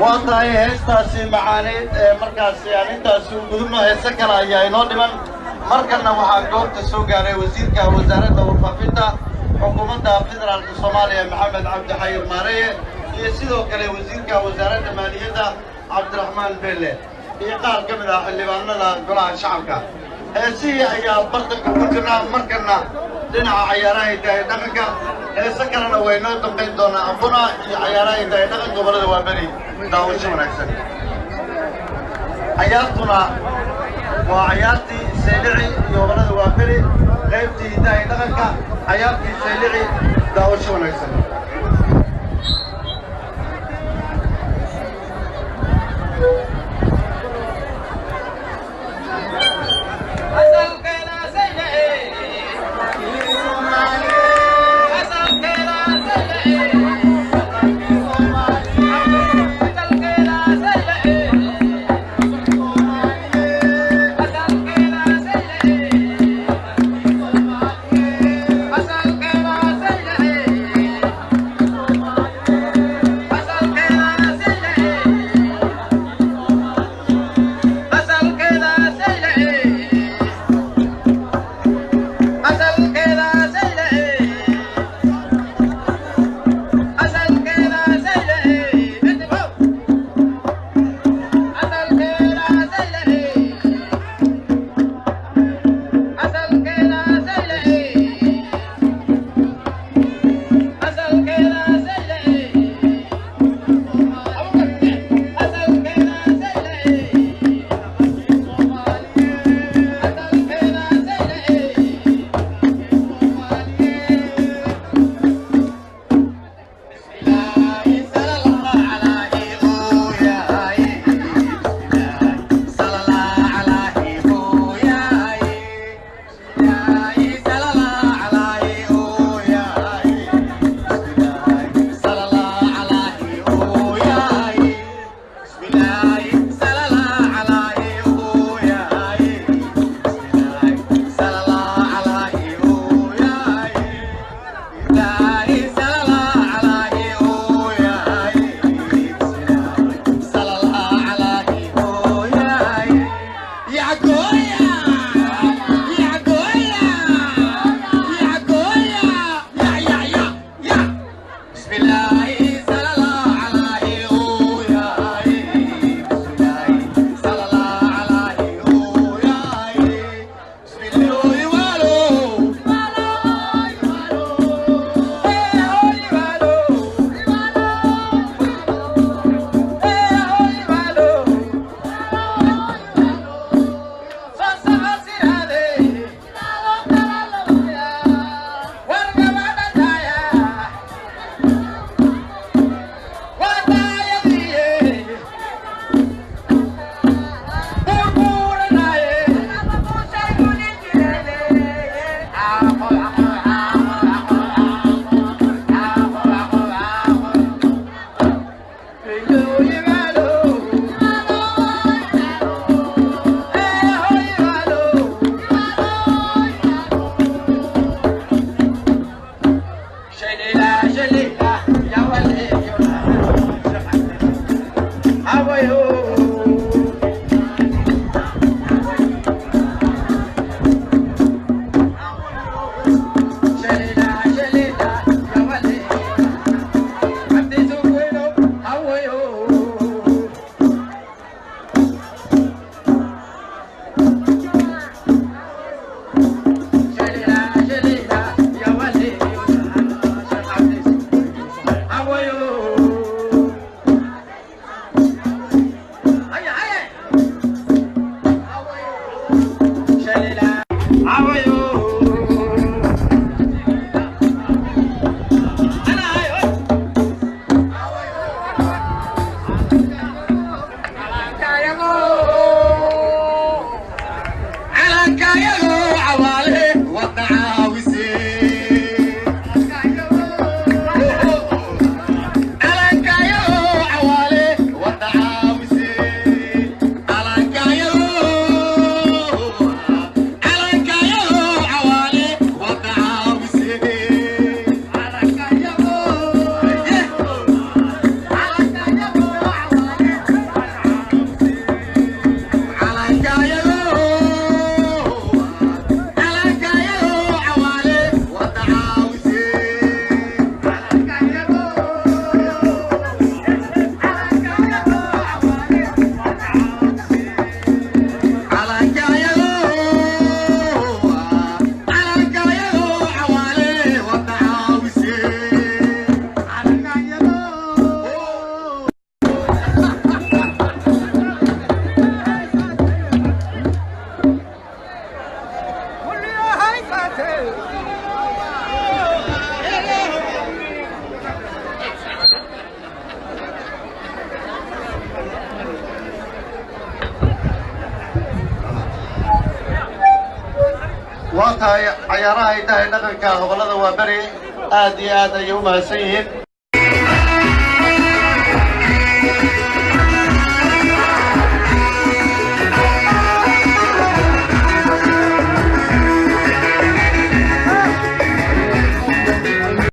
Waa tahay heestaasi macaaneyd ee markaasi aan intaasi u gudubno, heese kale ayaa inoo dhiman. Markanna waxaa goobta soo gaaray wasiirka wasaaradda warfaafinta xukuumadda federaalka Soomaaliya, Maxamed Cabdi Xayir Maareye, iyo sidoo kale wasiirka wasaaradda maaliyadda, Cabdiraxmaan Belle, iyo qaar ka mid ah xildhibaanada golaha shacabka. Heesihii ayaa bartanka ku jirnaa, markanna dhinaca cayaaraha hidaha dhaqanka. Heese kalena way noo dambayn doonaa, abuna iyo cayaaraha hidaha dhaqan gobollada waa beri. Daawasho wanaagsan. Cayaartuna waa cayaartii Saylici iyo gobollada waa beri, qaybtii hidaha iyo dhaqanka, cayaartii Saylici. Daawasho wanaagsan. Asal que la Waa tahay, cayaaraha hidaha iyo dhaqanka gobollada Waaberi aad iyo aad ayay u mahadsan yihiin.